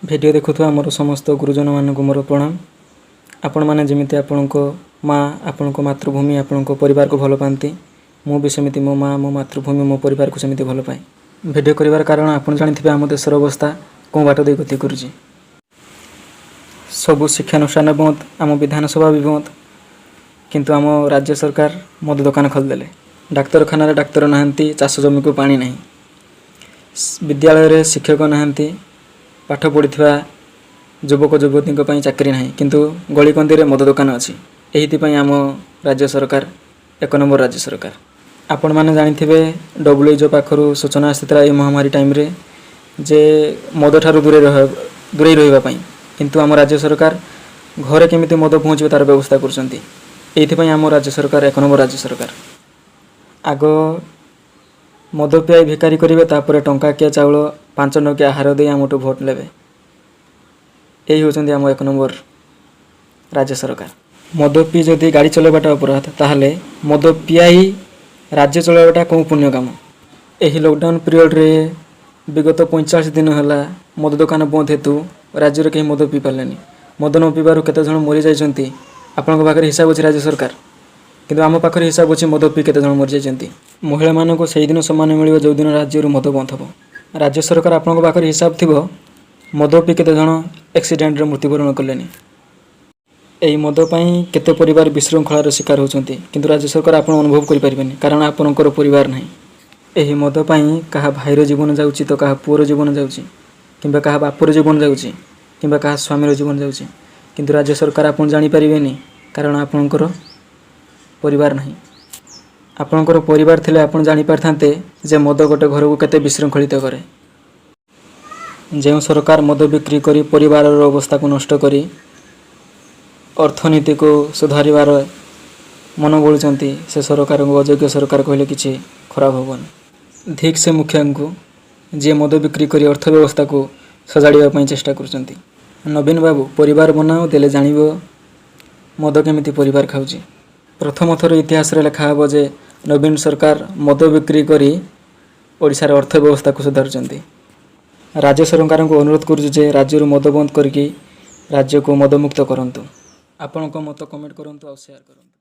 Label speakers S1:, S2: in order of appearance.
S1: Video ଦେଖୁଥିବା ମୋର ସମସ୍ତ ଗୁରୁଜନମାନଙ୍କୁ ମୋର ପ୍ରଣାମ। ଆପଣମାନେ ଯେମିତି ଆପଣଙ୍କ ମା, ଆପଣଙ୍କ ମାତୃଭୂମି, ଆପଣଙ୍କ ପରିବାରକୁ ଭଲ ପାଆନ୍ତି, ମୁଁ ବି ସେମିତି ମୋ ମା, ମୋ ମାତୃଭୂମି, ମୋ ପରିବାରକୁ ସେମିତି ଭଲ ପାଏ। ଭିଡ଼ିଓ କରିବାର କାରଣ ଆପଣ ଜାଣିଥିବେ ଆମ ଦେଶର ଅବସ୍ଥା କେଉଁ ବାଟ ଦେଇ ଗତି କରୁଛି। ସବୁ ଶିକ୍ଷାନୁଷ୍ଠାନ ବନ୍ଦ, ଆମ ବିଧାନସଭା ବି ବନ୍ଦ, କିନ୍ତୁ ଆମ ରାଜ୍ୟ ସରକାର ମଦ ଦୋକାନ ଖୋଲିଦେଲେ। ଡାକ୍ତରଖାନାରେ ଡାକ୍ତର ନାହାନ୍ତି, ଚାଷ ଜମିକୁ ପାଣି ନାହିଁ, ବିଦ୍ୟାଳୟରେ ଶିକ୍ଷକ ନାହାନ୍ତି, ପାଠ ପଢ଼ିଥିବା ଯୁବକ ଯୁବତୀଙ୍କ ପାଇଁ ଚାକିରି ନାହିଁ, କିନ୍ତୁ ଗଳିକନ୍ଦିରେ ମଦ ଦୋକାନ ଅଛି। ଏଇଥିପାଇଁ ଆମ ରାଜ୍ୟ ସରକାର ଏକ ନମ୍ବର ରାଜ୍ୟ ସରକାର। ଆପଣମାନେ ଜାଣିଥିବେ, WHO ପାଖରୁ ସୂଚନା ଆସିଥିଲା ଏହି ମହାମାରୀ ଟାଇମ୍ରେ ଯେ ମଦଠାରୁ ଦୂରେଇ ରହିବା ପାଇଁ। କିନ୍ତୁ ଆମ ରାଜ୍ୟ ସରକାର ଘରେ କେମିତି ମଦ ପହଞ୍ଚିବ, ତା'ର ବ୍ୟବସ୍ଥା କରୁଛନ୍ତି। ଏଇଥିପାଇଁ ଆମ ରାଜ୍ୟ ସରକାର ଏକ ନମ୍ବର ରାଜ୍ୟ ସରକାର। ଆଗ ମଦ ପିଆଇ ଭିକାରୀ କରିବେ, ତାପରେ ଟଙ୍କାକିଆ ଚାଉଳ, 5 ଟଙ୍କିଆ ହାର ଦେଇ ଆମଠୁ ଭୋଟ ନେବେ। ଏଇ ହେଉଛନ୍ତି ଆମ ଏକ ନମ୍ବର ରାଜ୍ୟ ସରକାର। ମଦ ପିଇ ଯଦି ଗାଡ଼ି ଚଲାଇବାଟା ଅପରାଧ, ତାହେଲେ ମଦ ପିଆଇ ରାଜ୍ୟ ଚଳାଇବାଟା କେଉଁ ପୁଣ୍ୟ କାମ? ଏହି ଲକଡାଉନ୍ ପିରିୟଡ଼ରେ ବିଗତ 45 ଦିନ ହେଲା ମଦ ଦୋକାନ ବନ୍ଦ ହେତୁ ରାଜ୍ୟରେ କେହି ମଦ ପିଇ ପାରିଲେନି। ମଦ ନ ପିଇବାରୁ କେତେ ଜଣ ମରିଯାଇଛନ୍ତି, ଆପଣଙ୍କ ପାଖରେ ହିସାବ ଅଛି ରାଜ୍ୟ ସରକାର? କିନ୍ତୁ ଆମ ପାଖରେ ହିସାବ ଅଛି, ମଦ ପିଇ କେତେ ଜଣ ମରିଯାଇଛନ୍ତି। ମହିଳାମାନଙ୍କୁ ସେଇଦିନ ସମ୍ମାନ ମିଳିବ, ଯେଉଁଦିନ ରାଜ୍ୟରୁ ମଦ ବନ୍ଦ ହେବ। ରାଜ୍ୟ ସରକାର, ଆପଣଙ୍କ ପାଖରେ ହିସାବ ଥିବ, ମଦ ପିଇ କେତେ ଜଣ ଆକ୍ସିଡେଣ୍ଟରେ ମୃତ୍ୟୁବରଣ କଲେନି, ଏହି ମଦ ପାଇଁ କେତେ ପରିବାର ବିଶୃଙ୍ଖଳାର ଶିକାର ହେଉଛନ୍ତି। କିନ୍ତୁ ରାଜ୍ୟ ସରକାର, ଆପଣ ଅନୁଭବ କରିପାରିବେନି, କାରଣ ଆପଣଙ୍କର ପରିବାର ନାହିଁ। ଏହି ମଦ ପାଇଁ କାହା ଭାଇର ଜୀବନ ଯାଉଛି ତ କାହା ପୁଅର ଜୀବନ ଯାଉଛି, କିମ୍ବା କାହା ବାପର ଜୀବନ ଯାଉଛି, କିମ୍ବା କାହା ସ୍ୱାମୀର ଜୀବନ ଯାଉଛି। କିନ୍ତୁ ରାଜ୍ୟ ସରକାର, ଆପଣ ଜାଣିପାରିବେନି, କାରଣ ଆପଣଙ୍କର ପରିବାର ନାହିଁ। ଆପଣଙ୍କର ପରିବାର ଥିଲେ ଆପଣ ଜାଣିପାରିଥାନ୍ତେ ଯେ ମଦ ଗୋଟେ ଘରକୁ କେତେ ବିଶୃଙ୍ଖଳିତ କରେ। ଯେଉଁ ସରକାର ମଦ ବିକ୍ରି କରି ପରିବାରର ଅବସ୍ଥାକୁ ନଷ୍ଟ କରି ଅର୍ଥନୀତିକୁ ସୁଧାରିବାର ମନ ବଳୁଛନ୍ତି, ସେ ସରକାରଙ୍କୁ ଅଯୋଗ୍ୟ ସରକାର କହିଲେ କିଛି ଖରାପ ହେବନି। ଧିକ୍ ସେ ମୁଖିଆଙ୍କୁ, ଯିଏ ମଦ ବିକ୍ରି କରି ଅର୍ଥ ବ୍ୟବସ୍ଥାକୁ ସଜାଡ଼ିବା ପାଇଁ ଚେଷ୍ଟା କରୁଛନ୍ତି। ନବୀନ ବାବୁ, ପରିବାର ବନାଅ, ଦେଲେ ଜାଣିବ ମଦ କେମିତି ପରିବାର ଖାଉଛି। ପ୍ରଥମ ଥର ଇତିହାସରେ ଲେଖା ହେବ ଯେ ନବୀନ ସରକାର ମଦ ବିକ୍ରି କରି ଓଡ଼ିଶାର ଅର୍ଥ ବ୍ୟବସ୍ଥାକୁ ସୁଧାରୁଛନ୍ତି। ରାଜ୍ୟ ସରକାରଙ୍କୁ ଅନୁରୋଧ କରୁଛୁ ଯେ ରାଜ୍ୟରୁ ମଦ ବନ୍ଦ କରିକି ରାଜ୍ୟକୁ ମଦମୁକ୍ତ କରନ୍ତୁ। ଆପଣଙ୍କ ମତ କମେଣ୍ଟ କରନ୍ତୁ ଆଉ ସେୟାର କରନ୍ତୁ।